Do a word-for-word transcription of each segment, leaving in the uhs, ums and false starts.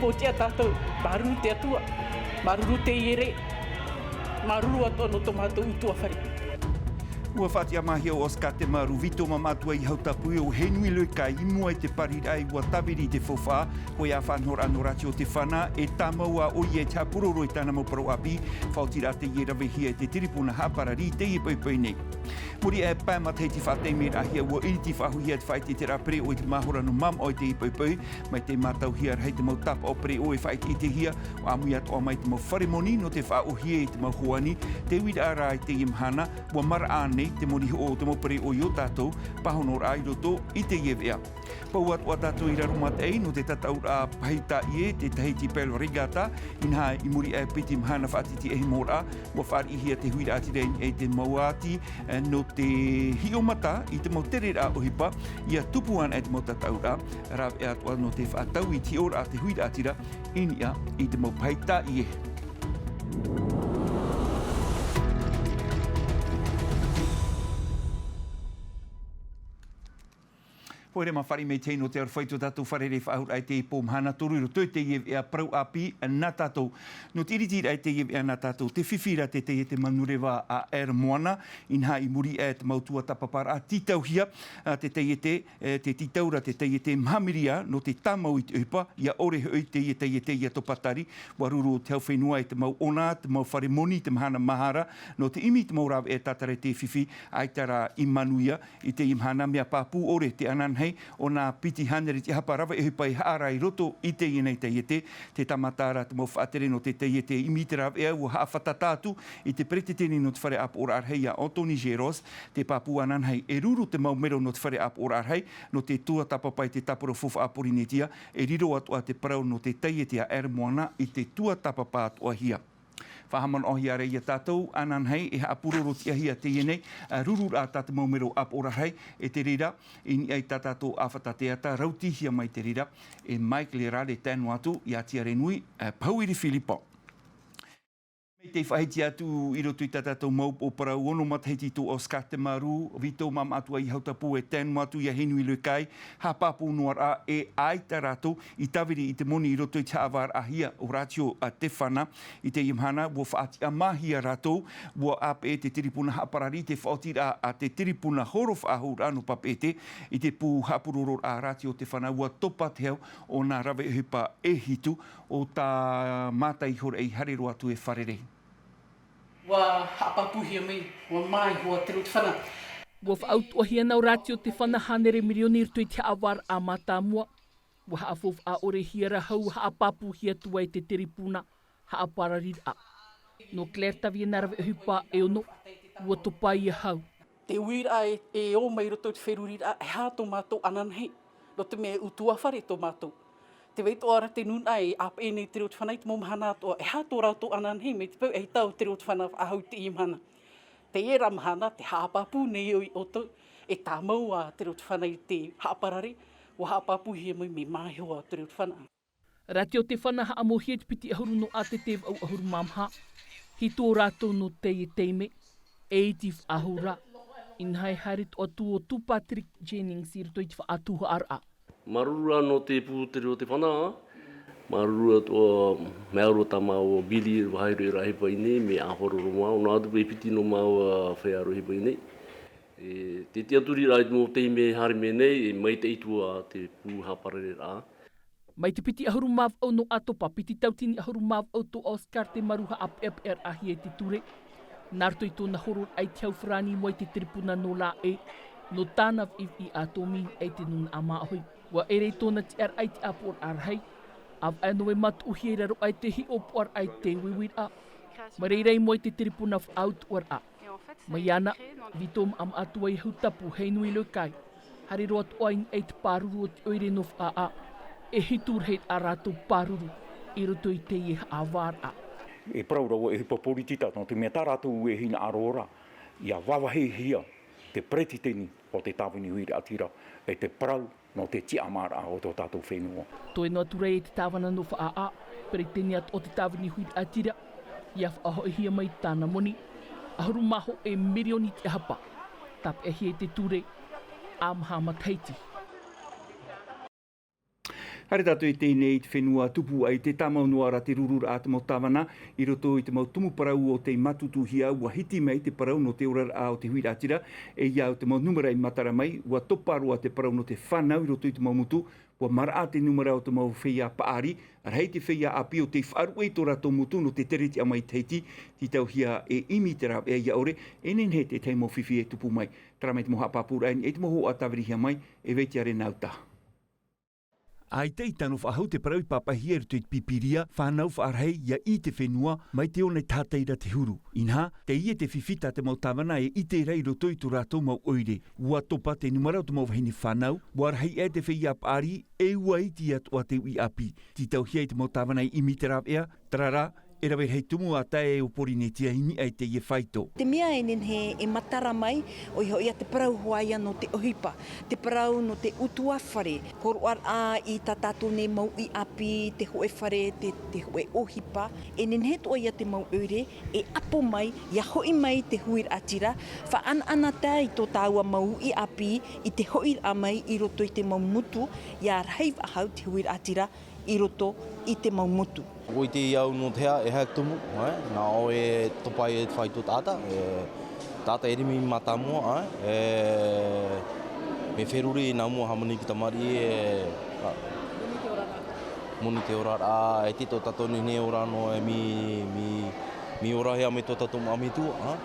Pōtiʻa tātou, māuruuru te Atua, māuruuru te iere, māuruuru atoʻa nō tō mātou ʻutuāfare. Ua faʻatiʻamāhia ʻo Oscar Temaru, Vito Mamaʻatua i Hautapu, ʻo Henry Lekai i mua i te pariraʻa ʻua tāviri i te faufaʻa. Hōʻē ā faʻanahoraʻa nō Rātio Te Whana, e tāmau ā ʻoia i te haʻapuroro i tāna mau parau ʻāpī, faʻaotiraʻa teie ravehia e te tiripuna haʻaparari i teie poʻipoʻi nei. Muri aʻe pae matahiti faʻataimeraʻahia, ʻua ʻiriti faʻahouhia te faʻaʻiteʻiteraʻa pereʻoʻo i te mahora nō Mamaʻo i teie poʻipoʻi, mai te mātauhia rahi te mau tāpaʻo pereʻoʻo e faʻaʻiteʻitehia, ʻua ʻāmui atoʻa mai te mau fare moni nō te faʻaʻōhie i te mau hoani. Te uiraʻa rā i teie mahana, ʻua maraʻa nei te moni hoʻo o te mau pereʻoʻo i ō tātou pāhonoraʻa i roto i teie veʻa. Pau atoʻa tātou i Raromataʻi nō te tataʻuraʻa pahi tāʻie, te Tahiti Pearl Regatta, inaha i muri aʻe piti mahana faʻatitiʻahiamoraʻa, ʻua fāriʻihia te huiraʻatira i niʻa i te mau ati, eh, nō te hiʻomata i te mau tereraʻa ʻohipa, ʻia tupu anaʻe te mau tataʻuraʻa, rāveʻa atoʻa nō te faʻatau i te hiʻoraʻa te huiraʻatira i niʻa i te mau pahi tāʻie. Hōʻē ā, mā fāriʻi maitaʻi nō te aroha i tō tātou fārerei faʻahou i teie pō mahana toru i roto i teie veʻa parau ʻāpī nā tātou. Nō te ʻiritiraʻa i teie veʻa nā tātou, te fifi ra te taiete manureva a Air Moana, inaha i muri aʻe te mau tuatāpaparaʻa tītauhia, ā, te taiete, e, te tītau ra te taiete maha miria nō te tāmau i te ʻohipa, ʻia ʻore hoʻi teie taiete ʻia topa tari, ʻua ruru te hau fenua i te mau ʻona, te mau fare moni, te mahana maha ra, nō te ʻimi i te mau rāveʻa e tātara i te fifi, ʻaita rā i manuia, i teie mahana mea pāpū ʻore te ananahi, ʻo nā piti hānere tiʻahapa rave ʻohipa i haʻaara i roto i teie nei taiete, te tāmata ra te mau faʻatere nō te taiete i ʻimi i te rāveʻa ʻua haʻafātata atu i te peretiteni nō te fare ʻāpoʻoraʻa rahi a Anthony Geros, te pāpū ananahi e ruru te mau mero nō te fare ʻāpoʻoraʻa rahi, nō te tuatāpapa i te tāpura faufaʻa Pōrīnetia, e riro atoʻa te parau nō te taiete a Air Moana i te tuatāpapa atoʻahia. Faʻahaʻamanaʻohia ra ia tātou, ananahi e haʻapuroro tiʻahia teie nei, ā, rururaʻa tā te mau mero ʻāpoʻoraʻa rahi, e te reira, i niʻa i tā tātou ʻāfata teata, rautihia mai te reira, e Mike Lerale tae noa atu iā Tiare Nui, ā, Pahuiri Filipo. Mai tei faʻahiti atu i roto i tā tātou mau pō parau, ono matahiti tō Oscar Temaru, Vito Mamaʻatua i Hautapu e tae noa atu iā Henry Lekai, haʻapāpū noa rā e ʻaita rātou i tāviri i te moni i roto i te haʻavāraʻahia o Rātio a Te Whana. I teie mahana, ʻua faʻatiʻamāhia rātou, ʻua ʻāpeʻe te tiripuna haʻaparari i te faʻaotiraʻa a te tiripuna horo faʻahouraʻa nō Papeʻete, i te pū haʻapurororaʻa a Rātio Te Whana, ʻua topa te hau o nā rave ʻohipa e hitu, ʻo tā mātou i hōroʻa i haere roa atu e fārerei. ʻUa haʻapāpūhia mai, ʻua māiho ā te Reo Te Whana. ʻUa faʻautuʻahia nā Rātio Te Whana hānere mirioni i roto i te haʻavāraʻa mātāmua. ʻUa haʻafaufaʻa ʻore hia ra hau haʻapāpūhia atu ai te tiripuna haʻaparariraʻa. Nō Claire Tavia nā rave ʻohipa e ono, ʻua topa ia hau. Te uiraʻa e, e ō mai i roto i te feruriraʻa, e aha tō mātou ananahi, nō te mea e ʻutuāfare tō mātou. Tē vai atoʻa ra te nūnaʻa e ʻāpeʻe nei te Reo Te Whana i te mau mahana atoʻa, e aha tō rātou ananahi, mai te peu ʻaita ʻo te Reo Te Whana faʻahou i teie mahana. Teie rā mahana, tē haʻapāpū nei au ia ʻoutou, e tāmau ā te Reo Te Whana i te haʻaparare, ʻua haʻapāpūhia mai mea māiho ā te Reo Te Whana. Rātio Te Whana haʻamauhia i te piti ʻahuru nō ʻātete vaʻu ʻahuru mā maha. Hitu o rātou nō teie taime, e iti faʻahou rā. Inaha e haere atoʻa atu ʻo Tū Patrick Jennings i roto i te faʻatuhaʻaraʻa. Māuruuru rā nō te pū te Reo Te Whana. Māuruuru atoʻa, mea aro tā māua Billy e vāhi roa i rā ʻohipa i nei, mea ʻāfaro roa māua, nā atu paʻi piti nō māua feiā roa ʻohipa i nei. E, te tiʻaturiraʻa i te mau taime e haere mai nei, e maitaʻi atu ā te pū haʻaparareraʻa. Mai te piti ʻahuru mā vaʻu nō ʻAtopa, piti tautini ʻahuru mā vaʻu tō Oscar Temaru haʻapeʻapeʻaraʻahia i te ture. Nā roto i tōna hororaʻa i te hau farāni i mua i te tiripuna nō Lae, nō tāna viʻiviʻi ʻātōmī i te nūnaʻa māʻohi. ʻUa ʻere i tōna tiʻaraʻa i te ʻāpoʻoraʻa rahi, ʻāvaʻe nō vau e mātuʻuhia i raro aʻe te hiʻopoʻaraʻa i te uiuiraʻa. Mai reira i mua i te tiripuna faʻautuʻaraʻa. Mai iāna, Vito Mamaʻatua i Hautapu, Henry Lekai, haere roa atoʻa i niʻa i te pāruru o te ʻoire nō Faʻaʻā, e hitu rahi ā rātou pāruru i roto i teie haʻavāraʻa. E parau ra ʻoe e ʻohipa poritita, nō te mea tā rātou e hinaʻaro ra, ʻia vāvāhihia te peretiteni o te tāvini huiraʻatira, e te parau nō te tiʻamāraʻa o tō tātou fenua. Toe noa atu ra i te tāvana nō Faʻaʻā, peretiteni atoʻa o te tāvini huiraʻatira, ʻia faʻahoʻihia mai tāna moni, ʻahuru mā hōʻē mirioni tiʻahapa, tāpeʻahia i te ture, ā maha matahiti. Haere tātou i teie nei i te fenua tupu ai te tāmau noa ra te rururaʻa te mau tāvana i roto i te mau tumu parau o tei mātutuhia ua hiti mai te parau nō te oraraʻa o te huiraʻatira. E ia au te mau numera i matara mai ua topa roa te parau nō te fānau i roto i te mau motu. Ua maraʻa te numera o te mau feiā paʻari, rahi te feiā ʻāpī o tei faʻaruʻe i tō rātou motu nō te teretiʻa mai tahiti. Tītauhia e ʻimi te rāveʻa ia ʻore e nehenehe tētahi mau fifi e tupu mai. Tara mai te mau haʻapāpūraʻa i te mau hoʻa tāvirihia mai e vaitia renauta. ʻAita i tano faʻahou te parau i pāpaʻihia i roto i te pīpīria fānau faʻarahi ia ʻī te fenua mai te ono e taha taira te huru. Inaha teie te fifi tā te mau tāvana e ʻite ra i roto i tō rātou mau ʻoire. Ua topa te numera o te mau vahine fānau, ua rahi aʻe te feiā paʻari, e ua iti atoʻa te uʻi ʻāpī. Tītauhia i te mau tāvana i ʻimi te rāveʻa, tarara e rave rahi tumu a tae o pōrīnetia i niʻa i teie faito. Te mea e nehenehe e matara mai ʻoia hoʻi ia te parau hoʻi ia nō te ʻohipa, te parau nō te utuafare, horoʻaraʻa i tā tātou nei mau uʻi ʻāpī, te hoʻe fare, te hoʻe ʻohipa. E nehenehe atoʻa ia te mau ʻoire e ʻapo mai ia hoʻi mai te huiraʻatira, faʻaʻanaʻanatae i tō tāua mau uʻi ʻāpī i te hoʻiraʻa mai i roto i te mau motu ia rahi faʻahou te huiraʻatira i roto i te mau motu. Ua ʻite au nō te hea e hea tumu nā ʻoe e topa ai e te faito taʻata e taʻata e rimi mātāmua e me feruri nā mua hāmani ki tamariʻi e moni te oraraʻa e tito tātou nei nei ora nō e mi mi mi orahia mai tō tātou māmitua.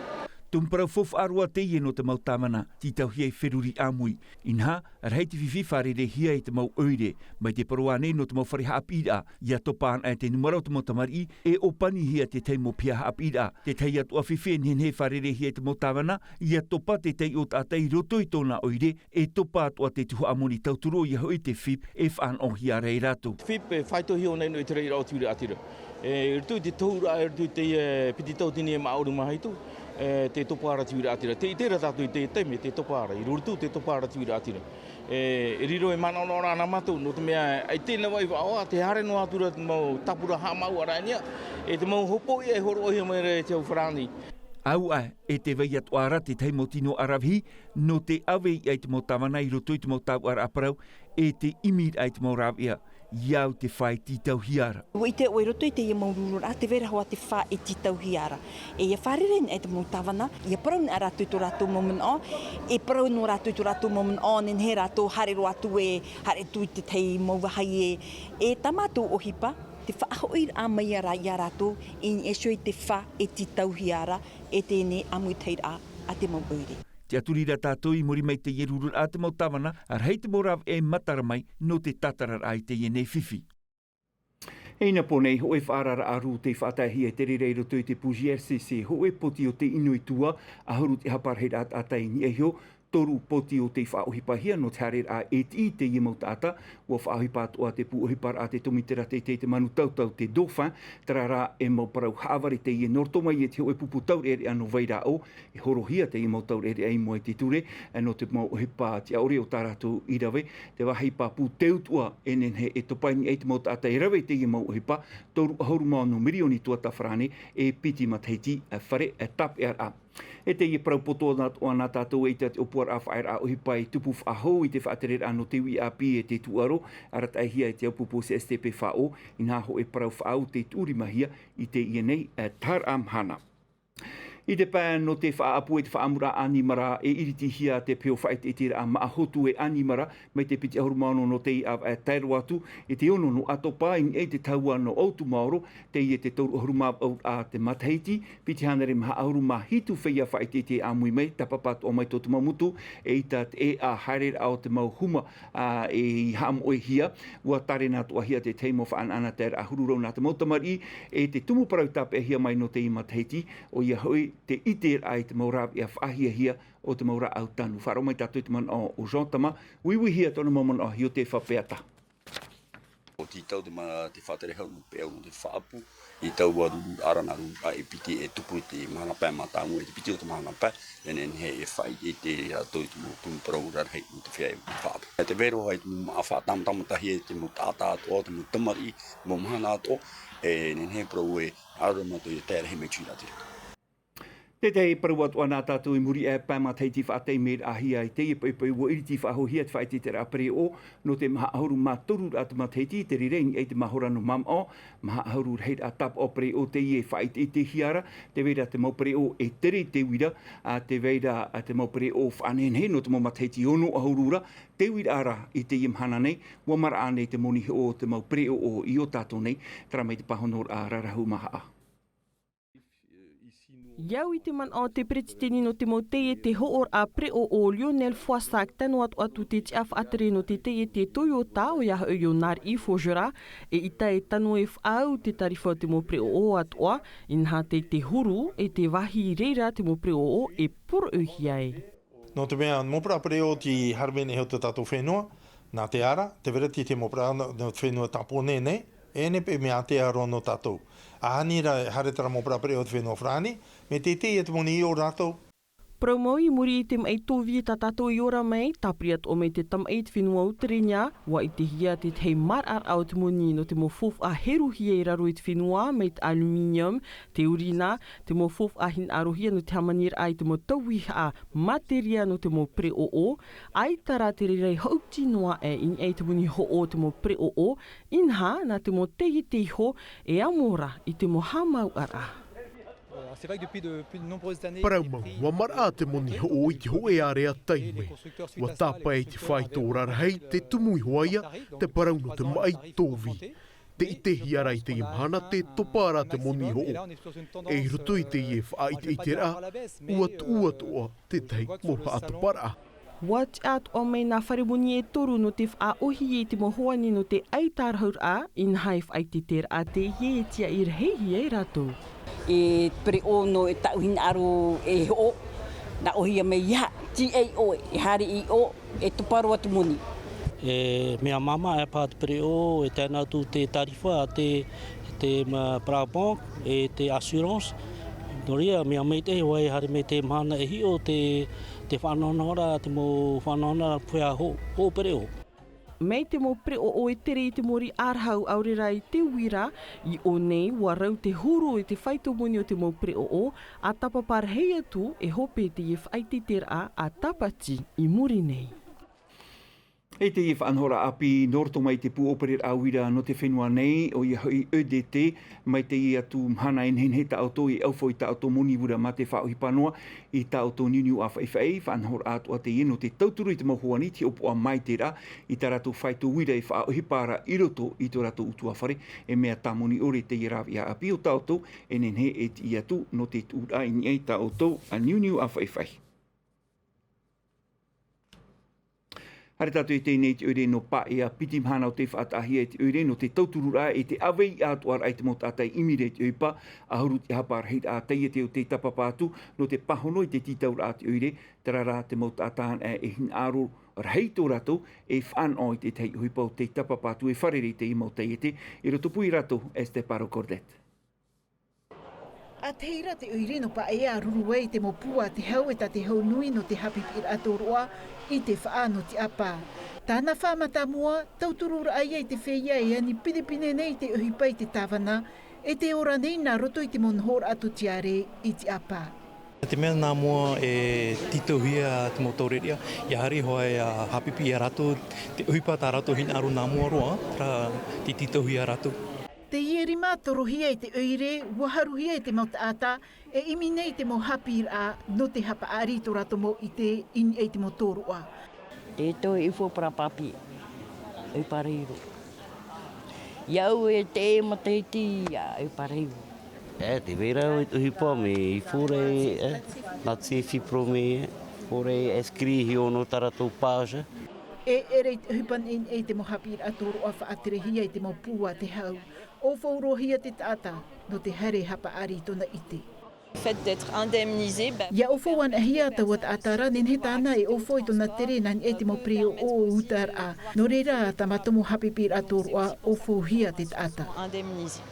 Tumu parau faufaʻa roa teie nō te mau tāvana tītauhia i feruri ʻāmui. Inaha rahi te fifi fārereihia e te mau ʻoire mai te parau ānei nō te mau fare haʻapiʻiraʻa ia topa ana e te numera o te mau tamariʻi e ʻōpanihia tētahi mau piha haʻapiʻiraʻa. Tētahi atu ʻā fifi e nehenehe e fārereihia e te mau tāvana ia topa tētahi ʻo taʻata i roto i tōna ʻoire e topa atu ʻā te tuhaʻa moni tauturu ʻoia hoʻi te fip e faʻanaʻohia ra e rātou. Fip e faitohia ʻōna i te reira o te huiraʻatira e roto i te tohuraʻa e roto i te piti tautini e maʻori maha hitu. Te topa ara te huiraʻatira te ʻite ra tātou i te taime te topa ara i rorotu te topa ara te huiraʻatira. E riro e manaʻonaʻo rā nā mātou nō te mea ai tēnā vai vaʻoa te haere noa atu ra te mau tāpura haʻamāuʻa rā nia e te mau hopoiʻa e horoʻohia mai ra e te au farāni. Au ʻā e te vai atu ʻā ra tētahi mau tino aravihi nō te ʻave i ʻai te mau tāvana i roto i te mau tāuʻaraʻa parau e te ʻimiraʻa i te mau rāveʻa. Ia au te fā e tītauhia ra. Ua ʻite ʻoe i roto i teie mau rururaʻa te vera hoʻi te fā e tītauhia ra. E ia fārerei nei te mau tāvana ia parau nei rātou i tō rātou mau manaʻo e parau nō rātou i tō rātou mau manaʻo nehenehe rātou haere roa atu e haere atu i tētahi mau vāhi e tā mātou ʻohipa te faʻahoʻiraʻa mai ia rā ia rātou i niʻa iho i te fā e tītauhia ra e teie nei ʻāmuitahiraʻa a te mau ʻoire. Te ʻaturi ra tātou i muri mai teie rururaʻa te mau tāvana rahi te mau rāveʻa e matara mai nō te tātararaʻa i teie nei fifi. E ina pō nei hoʻe faʻaararaʻa rū tei faʻataehia e te reira i roto i te pū g r c c hoʻe poti o te ʻino i tua ʻahuru te hapa rahiraʻa taʻata i niʻa iho toru poti o tei faʻaʻohipahia nō te haereraʻa e tiʻi i teie mau taʻata. Ua faʻaʻohipa atoʻa te pū ʻohiparaʻa te tomitera teitei te manu tautau te dauphin. Tarara e mau parau haʻavare teie nō roto mai e te hoʻe pupu taureʻareʻa nō vairaʻo e horohia teie mau taureʻareʻa i mua i te ture nō te mau ʻohipa tiʻaʻore o tā rātou i rave. Te vāhi pāpū te utuʻa e nehenehe e topa i niʻa i te mau taʻata e rave i teie mau ʻohipa toru ʻahuru mā ono mirioni tuata farāne e piti matahiti fare tāpeʻaraʻa. E teie parau poto atoʻa nā tātou e ʻite te ʻōpuaraʻa faʻaearaʻa ʻohipa e tupu faʻahou i te faʻatereraʻa nō te uʻi ʻāpī e te tūʻaro arataʻihia e te aupupū c s t p faʻo. Inaha hoʻe parau faʻaau tei tuʻurimahia i teie nei taharaʻa mahana. I te pae nō te faʻaʻapu e te faʻaʻamuraʻa ʻanimara e iritihia te peho faʻaʻiteʻiteraʻa māʻa hotu e ʻanimara mai te piti ʻahuru mā ono nō teie ʻāvaʻe tae roa atu i te ono nō ʻatopa i niʻa i te tahua nō ʻautumaoro. Teie te toru ʻahuru mā vaʻu raʻa te matahiti piti hānere maha ʻahuru mā hitu feiā faʻaʻiteʻite e ʻāmui mai tāpapa atoʻa mai tō te mau motu e ʻita te ʻēʻa haereraʻa o te mau huma i haʻamoʻehia. Ua tārena atoʻahia tētahi mau faʻaʻanaʻanataeraʻa huru rau nā te mau tamariʻi e te tumu parau i tāpeʻahia mai nō teie matahiti ʻoia hoʻi te ʻiteraʻa i te mau rāveʻa faʻahiahia o te mau rāʻau tanu. Faʻaroʻo mai tātou i te manaʻo o jean tama uiuihia tōna mau manaʻo hiʻo te faʻapeata. O tītau te mana te faʻaterehau nō te peʻau nō te faʻaʻapu i taua rururaʻa nā rururaʻa e piti e tupu i te mahana pae mātāmua i te piti o te mahana pae e nehenehe e faʻaʻiteʻite rātou i te mau tumu parau rarahi nō te feiā e faʻaʻapu e te vero ai te mau māʻa faʻatamatamatahi e te mau taʻata atoʻa o te mau tamariʻi mau mahana atoʻa e nehenehe parau e ʻaore mātou ia tae rahi mai tū rātou. Tētahi parau atu ana tātou i muri aʻe pae matahiti faʻataimeraʻahia i teie poipoi ua iriti faʻahoʻihia te faʻaʻiteʻiteraʻa pereʻoʻo nō te maha ʻahuru mā toru raʻa te matahiti i te reira i niʻa i te mahora nō mamaʻo. Maha ʻahuru rahiraʻa tāpaʻo pereʻoʻo teie e faʻaʻiteʻitehia ra. Te vai ra te mau pereʻoʻo e tere i te uira, a te vai ra te mau pereʻoʻo faʻanehenehe nō te mau matahiti ono ʻahuru ra. Te uiraʻa ra i teie mahana nei ua maraʻa nei te moni hoʻo o te mau pereʻoʻo i ō tātou nei. Tara mai te pāhonoraʻa rarahu mahaʻa. I au i te manaʻo o te peretiteni nō te mau taiete hoʻoraʻa pereʻoʻo, Lionel Foissac, tano atu atu te tiʻa faʻatere nō te taiete Toyota, ʻoia hoʻi ʻo Nari Fojora, e ʻita e tano e faʻaau te tarifa o te mau pereʻoʻo atoʻa, inaha te te huru e te vāhi reira te mau pereʻoʻo e poroʻohia ai. Nō te mea, mau pereʻoʻo te haere nei iho tō tātou fenua, nā te ara, te vereti te mau pereʻoʻo nō te fenua Tāpōnē nei, e nei pe mea ātea roa nō tātou. ʻAhani rā, haere terā mau pereʻoʻo te fenua Farāni, mea teitei ia te moni i ō rātou. Parau mau i muri i te maʻi tōvī tā tātou i ora mai, tāpiri atoʻa mai te tamaʻi i te fenua Uterenia, ua ʻitehia tētahi maraʻaraʻa o te moni nō te mau faufaʻa heruhia i raro i te fenua, mai te aluminium, te urina, te mau faufaʻa hinaʻarohia nō te hāmaniraʻa i te mau tauihaʻa materia nō te mau pereʻoʻo, ʻaita rā te reira i haʻuti noa aʻe i niʻa i te moni hoʻo o te mau pereʻoʻo, inaha, nā te mau taiete iho e amo ra i te mau haʻamāuʻaraʻa. Parau mau, ua maraʻa te moni hoʻo i te hōʻē ārea taime. Ua tāpae i te faito ora rahi, te tumu iho ā ia, te parau nō te maʻi tōvī. Te ʻitehia ra i teie mahana te topa ra te moni hoʻo. E i roto i teie faʻaʻiteʻiteraʻa, ua tuʻu atoʻa tētahi mau haʻatoparaʻa. Ua tiʻa atoʻa mai nā fare moni e toru nō te faʻaʻohie i te mau hoani nō te ʻaitārahuraʻa, inaha e faʻaʻiteʻiteraʻa teie e tiaʻi rahi ai rātou. E pereʻoʻo nō e taʻu hinaʻaro e hoʻo, nā ʻōhia mai ia, tīaʻi ʻoe, e haere i ʻō, e topa roa te moni. E mea māmā e pā te pereʻoʻo, e tae noa atu te tarifa, te, te, ma, parabank, e te assurance. Nō reira, mea maitaʻi hoʻi e haere mai te mahana e hiʻo te, te faʻanahonahoraʻa, te mau faʻanahonahoraʻa puea ho, ho pereʻoʻo. Mai te mau pereʻoʻo e tere i te mōrī ʻārahu ʻaore rā i te uira, i ʻō nei, ua rau te huru i te faito moni o te mau pereʻoʻo, a tāpapa rahi atu, e hope teie faʻaʻiteʻiteraʻa a tāpati i muri nei. E teie faʻanahoraʻa ʻāpī nō roto mai i te pū ʻōpereraʻa uira nō te fenua nei, ʻoia hoʻi E D T, mai teie atu mahana e nehenehe tā ʻoutou e ʻaufau i tā ʻoutou moni uira mā te faʻaʻohipa noa i tā ʻoutou niuniu ʻāfaʻifaʻi, faʻanahoraʻa atoʻa teie nō te tauturu i te mau hoani, te hiʻopoʻa maitaʻi ra, i tā rātou faito uira e faʻaʻohipa ra i roto i tō rātou ʻutuāfare, e mea tāmoni ʻore teie rāveʻa ʻāpī o tā ʻoutou, e nehenehe e tiʻi atu nō te tuʻuraʻa i niʻa i tā ʻoutou niuniu ʻāfaʻifaʻi. Haere tātou i teie nei te ʻoire nō Paea, piti mahana o tei faʻataʻahia i te ʻoire nō te tautururaʻa i te ʻāvaʻe atoʻa raʻa i te mau taʻata i ʻimi ra i te ʻohipa, ʻahuru te hapa rahiraʻa taiete o tei tāpapa atu nō te pāhono i te tītauraʻa a te ʻoire, terā rā te mau taʻata anaʻe e hinaʻaro rahi tō rātou e faʻanaho i te tahi ʻohipa o tei tāpapa atu e fārerei i teie mau taiete, i rotopū ia rātou Esther Paro Cordet. ʻA te hira te ʻoire nō Paea a ruru ai i te mau pū a te hau e tā te hau nui nō te haʻapiʻiraʻa tōroʻa i te faʻa nō te ʻapa. Tāna faʻamātāmua, tautururaʻa ia i te feiā e ani pinepine nei i te ʻohipa i te tāvana, e tē ora nei nā roto i te mau nohoraʻa tōtiare i te ʻapa. Te mea nā mua e tītauhia te mau taureʻareʻa, ʻia haere hoʻi ʻia haʻapiʻi ia rātou, te ʻohipa tā rātou hinaʻaro nā mua roa, terā tē tītauhia rātou. Teie rima torohia e te ʻoire, ua haruhia e te mau taʻata, e ʻimi nei i te mau haʻapiʻiraʻa, nō te haʻapaʻari i tō rātou mau ʻite i niʻa i te mau tōroʻa. Te toe ifo parapāpī, e parairu. Ia au e te matahiti, ia e parairu. E, te vera o te ʻohipa mea i fore, e, nā te fibrome, e, fore, e, screen hia ono tā rātou page. E ʻere i te ʻohipa nei i te mau haʻapiʻiraʻa tōroʻa faʻaterehia i te mau pū a te hau. ʻOfau roa hia te taʻata, nō te haere haʻapaʻari i tōna ʻite. Le fait d'être indemnisé, ben, ʻia ʻofau anaʻe hia taua taʻata ra, nehenehe tāna e ʻofau i tōna tere nā niʻa i te mau pereʻoʻo o utaraʻa. Nō reira, tā mātou mau haʻapiʻiraʻa tōroʻa, ʻofau hia te taʻata. Indemnisé.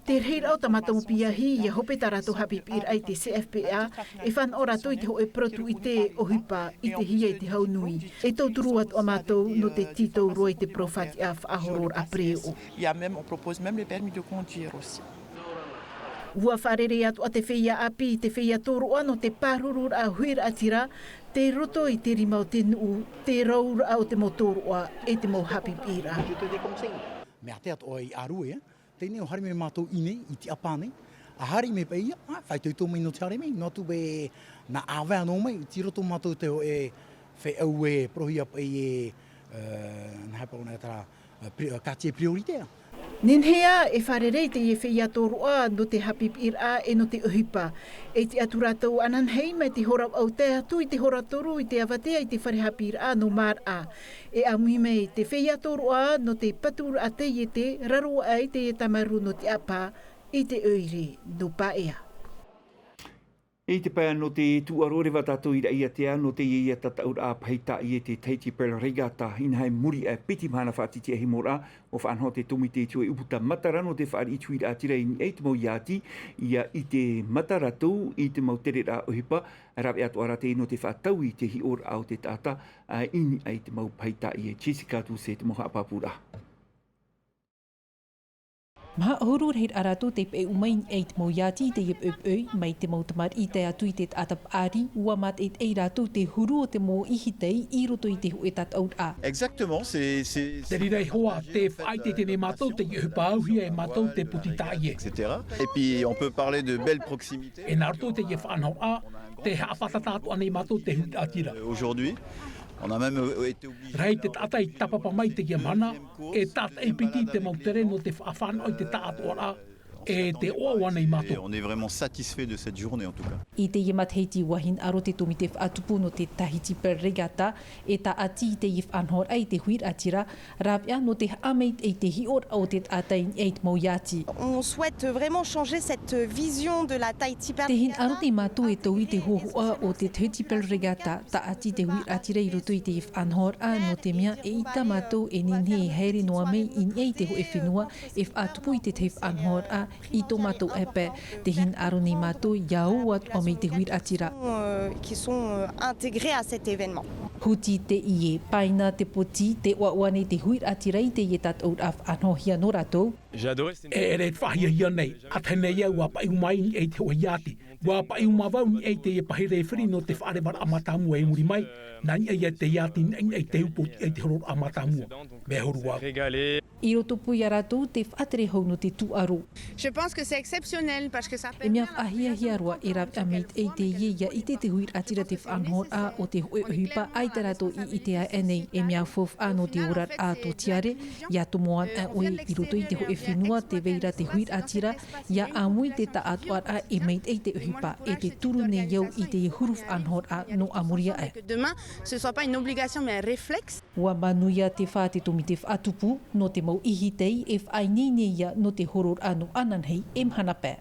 Te rahiraʻa o tā mātou mau piahi, ʻia hope tā rātou haʻapiʻiraʻa i te C F P A, e fānaʻo rātou i te hōʻē parau tūʻite ʻohipa, ʻitehia e te hau nui. E tauturu atoʻa mātou nō te tītau roa i te parau fatiʻa faʻahororaʻa pereʻoʻo. Il y a même, on propose même le permis de conduire aussi. Ua fārerei atu ā te feiā ʻāpī i te feiā tōroʻa nō te pārururaʻa huiraʻatira, tei roto i te rima o te nuʻu, te rauraʻa o te mau tōroʻa, e te mau haʻapiʻiraʻa. Mea ʻite atu ʻoe i ʻārue, ā? Teie nei ʻo haere mai mātou i ʻō nei, i te ʻāpā nei. ʻA haere mai paʻi ia, ā, faʻaitoito mai nō te haere mai, noa atu paʻi nā ʻāvae noa mai, tei roto mātou te hōʻē feiā ʻāpī e parauhia paʻi e, ā, nā hea paʻi ʻōna e terā, ā, pri-, ā, quartier prioritaire. Nehenehe ā, e fārerei teie feiā tōroʻa nō te haʻapiʻiraʻa e nō te ʻohipa. E tiʻa atu rātou ananahi mai te hora vaʻu tae atu i te hora toru i te avatea i te fare haʻapiʻiraʻa nō Māraʻa. E ʻāmui mai te feiā tōroʻa nō te paturaʻa taiete, raro aʻe i teie tāmarū nō te ʻāpā, i te ʻoire nō Paea. I te pae nō te tūʻaro, reva tātou i Raʻiātea nō teie tataʻuraʻa pahi tāʻiete Tahiti Pearl Regatta, inaha i muri aʻe piti mahana faʻatiʻatiʻa himoraʻa, ʻua faʻanaho te tōmite i te hōʻē ʻūputa matara nō te fāriʻi i te huiraʻatira i niʻa i te mau iāti, ʻia ʻite mata rātou i te mau tereraʻa ʻohipa, rāveʻa atoʻa rā teie nō te faʻataui i te hiʻoraʻa o te taʻata, ā, i niʻa i te mau pahi tāʻie. Jessica Tuuse te mau haʻapāpūraʻa. Maha ʻahuru rahiraʻa rātou tei peʻe mai i niʻa i te mau iāti i teie poʻipoʻi, mai te mau tamariʻi tae atu i te taʻata paʻari, ʻua mātaʻitaʻi rātou te huru o te mau ʻihitai i roto i te hōʻē tataʻuraʻa. Exactement, c'est, c'est, Te reira iho ā, tē faʻaʻiteʻite nei mātou teie ʻohipa auhia e mātou te poti tāʻie. Et cetera. Et puis, on peut parler de belle proximité. E nā roto i teie faʻanahoraʻa, tē haʻafātata atoʻa nei mātou te huiraʻatira. Aujourd'hui, on a même, euh, été obligé. Rā i te taʻata i tāpapa mai i teie mahana, e tātaʻi piti te mau tere nō te faʻafānaʻo i te taʻatoʻaraʻa, e tē ʻoaʻoa nei mātou. Et on est vraiment satisfait de cette journée, en tout cas. I teie matahiti, ʻua hinaʻaro te tōmite faʻatupu nō te Tahiti Pearl Regatta, e tāʻati i teie faʻanahoraʻa i te huiraʻatira, rāveʻa nō te haʻamaitaʻi i te hiʻoraʻa o te taʻata i niʻa i te mau iāti. On souhaite vraiment changer cette vision de la Tahiti Pearl Regatta. Tē hinaʻaro nei mātou e taui te hōhoʻa o te Tahiti Pearl Regatta, tāʻati te huiraʻatira i roto i teie faʻanahoraʻa, nō te mea eʻita mātou e nehenehe e haere noa mai i niʻa i te hōʻē fenua, e faʻatupu i te tahi faʻanahoraʻa i tō mātou ʻāvae. Tē hinaʻaro nei mātou ʻia ō atoʻa mai te huiraʻatira. Euh, qui sont, euh, intégrés à cet événement. Huti teie, paina te poti, tē ʻoaʻoa nei te huiraʻatira i teie tataʻuraʻa faʻanahohia nō rātou. E ʻere e faʻahiahia nei, ʻa tahi nei au ʻua paʻiʻū mai i niʻa i te hōʻē iāti. ʻUa paʻiʻū vau i niʻa i teie pahi rēferi nō te faʻarevaraʻa mātāmua i muri mai, nā niʻa ia i te iāti, nā niʻa i te upoʻotiʻa i te hororaʻa mātāmua. Mea huru vau. I roto pū ia rātou te faʻatere hau nō te tūʻaro. Je pense que c'est exceptionnel parce que ça permet. E mea faʻahiahia roa, e rāveʻa maitaʻi teie ʻia ʻite te huiraʻatira te faʻanahoraʻa o te hōʻē ʻohipa ʻaita rātou i ʻite aʻe nei. E mea faufaʻa nō te oraraʻa tōtiare, ʻia tomo ana ʻoe i roto i te hōʻē fenua tē vai ra te huiraʻatira, ʻia ʻāmui te taʻatoʻaraʻa e maitaʻi te ʻohipa, e te turu nei au i te huru faʻanahoraʻa nō ʻamuri aʻe. Que demain, ce soit pas une obligation, mais un réflexe. ʻUa manuia te fā te tōmite faʻatupu, nō te mau ʻihitai e faʻaineine ia nō te hororaʻa nō ananahi e mahana pae.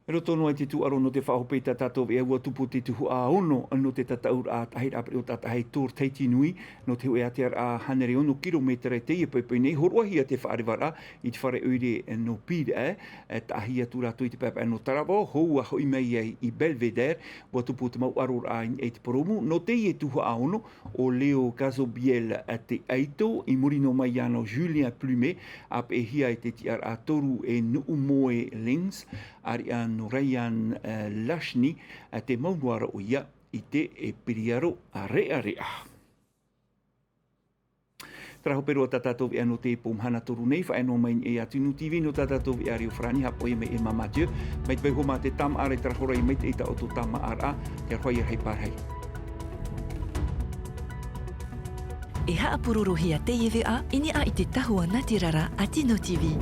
I roto noa i te tūʻaro nō te faʻahope i tā tātou veʻa, ʻua tupu te tuhaʻa ono nō te tataʻuraʻa taʻahiraʻa pereʻoʻo taʻata e tō Tahiti Nui, nō te hōʻē ātearaʻa hānere ono kirometera i teie poʻipoʻi nei, hōroʻahia te faʻarevaraʻa i te fare ʻoire nō Pīraʻe, e taʻahi atu rātou i te paepae nō Taravao, hou ʻa hoʻi mai ai i Belvedere, ʻua tupu te mau ʻaroraʻa i te purōmu, nō teie tuhaʻa ono, ʻo Leo Cazobiel te ʻaito, i muri noa mai iāna ʻo Julien Plumet, ʻa peʻehia e te tiʻaraʻa toru e Nuʻumoe Lens, ʻāreʻa nō Ryan, eh, Lachny, eh, te mau noa ra ʻoia i te, eh, piriaro reʻareʻa. Terā hope roa tā tātou veʻa nō te pō mahana toru nei, faʻaea noa mai i niʻa i te Tino TV nō tā tātou veʻa Rio Farani, haʻapoʻi mai e Emma Mathieu, mai te vaiiho mā te tāmāʻaraʻa i terā hora i maitaʻi tā ʻoutou tāmāʻaraʻa, te aroha ia rahi pārahi. E haʻapurorohia teie veʻa i niʻa i te tahua natirara a Tino TV.